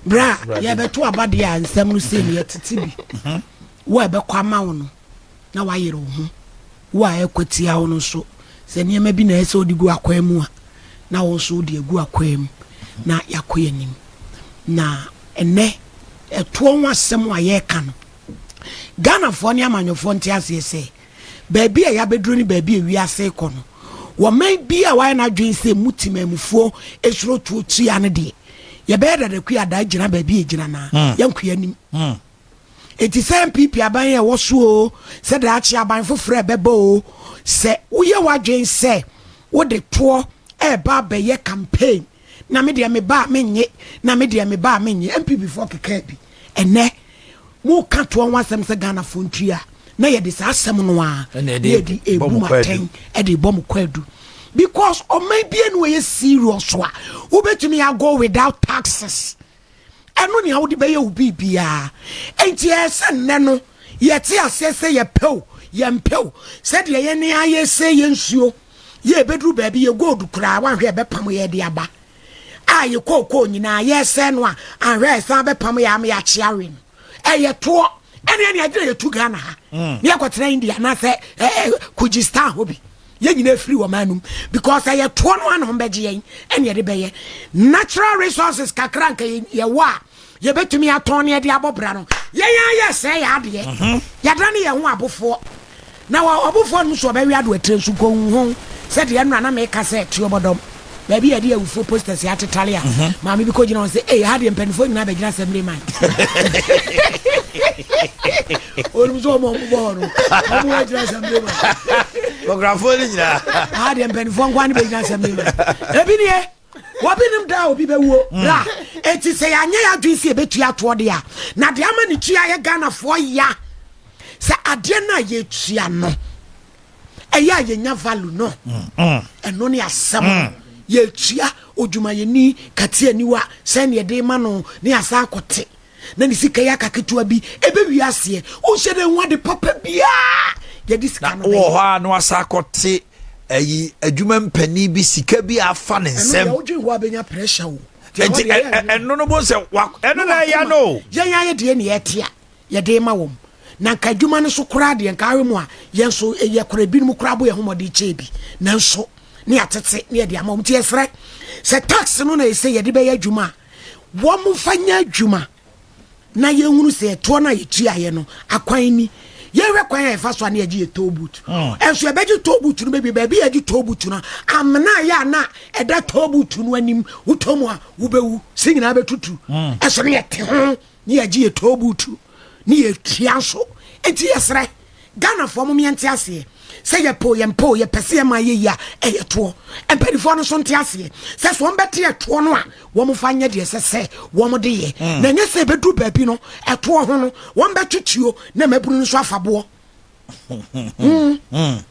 Berɛ a yɛbɛto aba deɛ a nsɛm no sei no yɛtete bi. Wo a ɛbɛkɔ ama wo no na wayere wo ho. Wo a ɛrekɔ tia wo no nso, sɛ nneɛma bi na ɛsɛ sɛ wode gu akwan mu a, na wo nso wode agu akwan mu na yɛakɔ yɛn anim. Na ɛnnɛ ɛtoɔ ho asɛm a yɛreka no, Ghanafoɔ ne amanyɔfoɔ nte aseɛ sɛ baabi a yɛabɛduru ne baabi a wiase rekɔ no, wɔman bi a wayɛ n'adwene sɛ mu temanmufoɔ suro tuo tua no deɛ, yɛbɛyɛ dadakui adaa gyina baabi a ɛgyina no a, hmm. yɛnkɔ yɛn anim. Hmm. Enti sɛ NPP aban a ɛwɔ so oo, sɛ daakye aban foforɔ a ɛbɛba oo, sɛ woyɛ w'adwene sɛ wode toɔ ɛreba abɛyɛ campaign na me deɛ meba a mennye, na me deɛ meba a mennye, NPP foɔ kekaa bi. Ɛnnɛ, moka toɔ ho asɛm sɛ Ghanafoɔ ntua a, na yɛde saa asɛm no ara na yɛde ɛbu mo atɛn, ɛde bɔ mo kwaadu. Because ɔman bi anu ɛyɛ serious a, wobɛtumi ago without taxes. Ɛno nea wode bɛyɛ wo biribiara. Enti ɛyɛ sɛ nnɛ no yɛte aseɛ sɛ yɛpɛ o, yɛmpɛ o, sɛdeɛ yɛn ara yɛsɛ yɛn nsuo, yɛ ɛbɛduru baabi yɛ gold koraa wanhwɛ ɛbɛpam yɛ de aba. A yɛ kookoo nyinaa yɛsɛ no a anhwɛ ɛsan bɛpam yɛ ama yɛakye awe no. Ɛyɛ toɔ ɛne ɛne agyina yɛtu Ghana ha. Mm. Ne yɛkɔtena India anaasɛ Kyrgyzstan hɔ bi. Yɛn nyinaa firi wɔn anum because ɛyɛ toɔ no ano bɛgye yɛn ɛne yɛde bɛyɛ natural resources kakra nka yɛwɔ a yɛbɛtumi atɔn ne yɛde abɔ bra no yɛn ayɛ sɛ yɛ adeɛ mhm. yɛda ne yɛn ho abofoɔ na ɔbofoɔ no nso ɔbɛwe ado atire nso nkɔhu ho sɛdeɛ ɛno a na meka sɛ tuobɔdɔm baabi yɛde awufoɔ posters atetare a mhm. maame bi kɔgyina hɔ sɛ ei ha deɛ mpanimfoɔ nyinaa bɛgyina assembly man onim sɛ ɔmo ɔmo bɔ hɔ no ɔmo agyina assembly man kɔkrafoɔ no nyinaa ha deɛ mpanimfoɔ nkoa ne bɛgyina assembly man ebi nie wɔbi nim da a obi bɛwuo mm. bra eti sɛ yɛanyɛ yɛ adwene sɛ yɛbɛtua atoɔ deɛ a na deɛ ama ne tua yɛ Ghanafoɔ ya sɛ adeɛ no a yɛtua no ɛyɛ a yɛnya value no ɛno ne asɛm mm. yɛtua odwumayɛni kate aniwa sɛne yɛde ma no ne asan akɔte na ne sika yɛ aka ketewa bi ɛbɛwie aseɛ wonhyɛ dɛ ho ade papa biaa yɛde sika no wɔ hɔ a na wasa akɔte ayi adwuma mpanin bi sika bi afa ne nsɛm ɛno deɛ wodwen hɔ a bɛnya pressure o nti ɛno no bo sɛ ɛno na ɛya no yɛn ayɛ deɛ ne yɛte a yɛde rema wɔn. Na nka adwuma no so koraa deɛ, nka ahwɛ mu a, yɛn nso yɛkora ebinom koraa bɔ yɛn ho mmɔden kyɛɛ bi. Nanso, ne yɛatete ne yɛde ama wɔn. Nti yɛsrɛ sɛ tax no na ɛsɛ yɛde bɛyɛ adwuma a, wɔmfa nyɛ adwuma na yɛnhunu sɛ ɛtoɔ no a yɛtuaeɛ no akwan ni. Yɛhwɛ kwan a yɛfa so a ne yɛgye yɛ toll booth. Mm. Ɛnso yɛbɛgye toll booth no baabi baabi yɛgye toll booth no amena yɛ a na ɛda toll booth no anim wotɔ mu a wobɛwu se nyinaa bɛtutu. Mm. Ɛso ne yɛte ho ne yɛgye yɛ toobuutu ne yɛtua nso nti yɛsrɛ Ghanafoɔ mom yɛnte aseɛ sɛ yɛpɛ o yɛmpɛ o yɛpɛ sɛ yɛma yɛ yie a ɛyɛ toɔ mpanimfoɔ no nso nte aseɛ sɛ so wɔn bɛte ɛtoɔ no a wɔn fa nyɛ deɛ ɛsɛ sɛ wɔn de yɛ mm. na ɛnyɛ sɛ ɛbɛduru baabi no ɛtoɔ ho no wɔn bɛto tuo na mmabunu no nso afa boɔ mm. Mm.